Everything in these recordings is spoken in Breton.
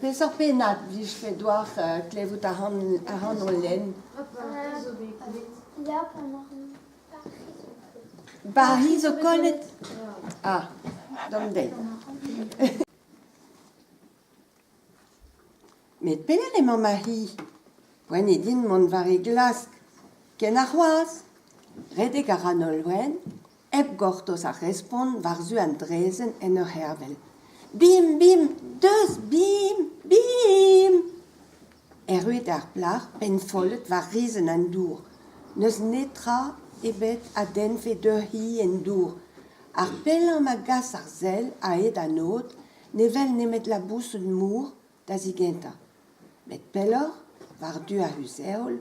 Peseurt pennad 'vije deoc'h klevout ac'hanon lenn? Ba hi zo kollet? Ah, dam dezhi. Met pelec'h emañ ma c'hi ? Poent eo din mont war e glask. Ken arc'hoazh ! Redek a ra Nolwenn, hep gortoz ar respont war-zu an draezhenn en ur c'hervel. Bim, bim, deus, bim, bim ! Erruet eo ar plac'h pennfollet war rizenn an dour. N'eus netra ebet a dennfe dezhi en dour. Ar pellañ ma gas ar sell a-hed an aod ne wel nemet laboused mor da zigentañ. Met pelloc'h, war-du ar c'huzh-heol,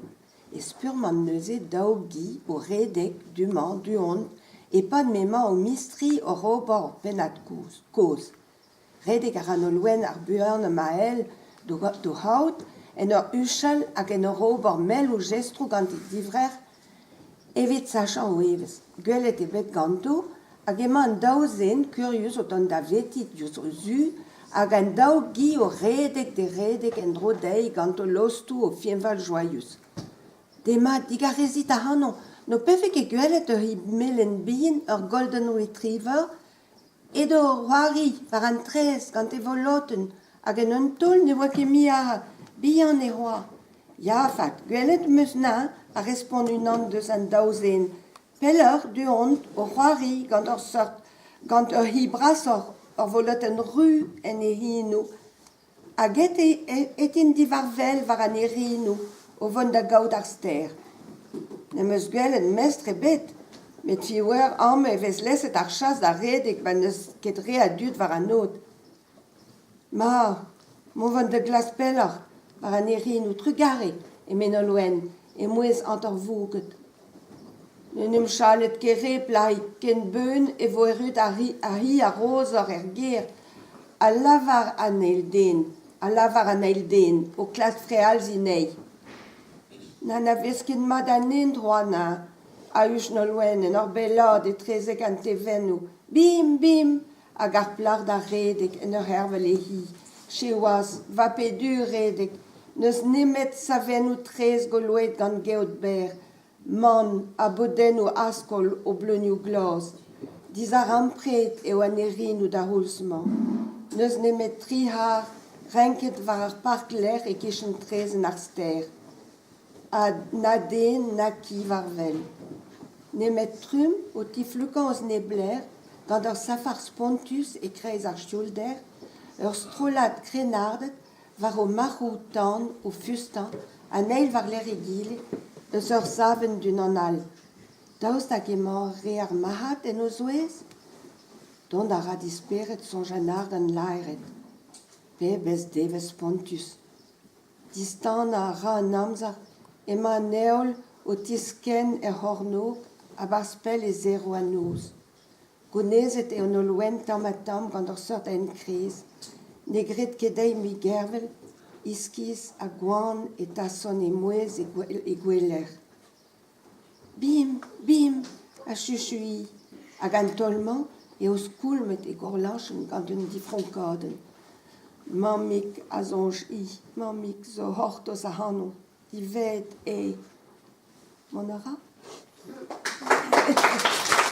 e spurmant neuze daou gi o redek du-mañ du-hont e-pad m'emañ o mistri oc'h ober ur pennad kozh. Redek a ra Nolwenn ar buanañ ma c'hell d'o c'haout en ur huchal hag en ur ober melloù jestroù gant he divrec'h evit sachañ o evezh. Gwelet eo bet ganto hag emañ an daou zen kurius o tont daveti diouzh o zu hag an daou gi o redek d'e redek en-dro dezhi gant o lostoù o fiñval joaius. Demat, digarezit ac'hanon, n'ho pefe ket gwelet ur c'hi melen bihan, ur golden retriever Edo o c'hoari war an traezh gant e volotenn hag en un taol ne oa ket mui bihan e oa. Ya 'vat, gwelet 'm eus 'nezañ, a respont unan deus an daou zen. Pelloc'h du-hont o c'hoari gant ur seurt gant ur c'hi brasoc'h, ur volotenn ruz en e c'henoù. Hag aet int diwar wel war an erinoù o vont da gaout ar stêr. Ne'm eus gwelet mestr ebet, met fiouer amañ e vez lezet ar chas da redek pa n'eus ket re a dud war an aod. Ma, mont vont da glask pelloc'h war an erinoù, trugarez, eme Nolwenn, e mouezh hanter-vouget. N'en em chalet ket re, plac'hig, ken buan e vo erruet ar c'hi a-raozoc'h er gêr, a lavar an eil den, a lavar an eil den, o klask frealziñ anezhi. N'anavez ket mat an endro, Anna, a huch Nolwenn en ur bellaat etrezek an tevennoù. Bim, bim ! Hag ar plac'h da redek en ur c'hervel he c'hi. Siwazh, va pe-du redek, n'eus nemet savennoù traezh goloet gant geot berr, mann ha bodennoù askol o bleunioù glas. Dizarampred eo an erinoù d'ar c'houlz-mañ. N'eus nemet tri c'harr renket war ar parklec'h e-kichen traezhenn ar stêr. Ha na den na ki war wel. Nemet trumm o tiflukañ eus neblec'h gant ur safar spontus e-kreiz ar sioulder, ur strollad krennarded war o marc'hoù-tan o fustañ an eil war-lerc'h egile eus ur savenn d'unan all. Daoust hag emañ re ar marc'had en o zouez ? Dont a ra dispered soñj an argant laeret. Pebezh devezh spontus ! Distanañ a ra an amzer, emañ an heol o tiskenn er c'hornôg a-barzh pell e zeroù an noz. Gounezet eo Nolwenn tamm-ha-tamm gant ur seurt enkrez. Ne gred ket dezhi mui gervel, iskis ha gwan e tasson he mouezh e gouelec'h. Bim, bim, a chuchui, hag an taol-mañ eo skoulmet e gourlañchenn gant un difronkadenn. Mammig, a soñj-hi, mammig zo o c'hortoz ac'hanon, diwezhat eo. Mont a ra ?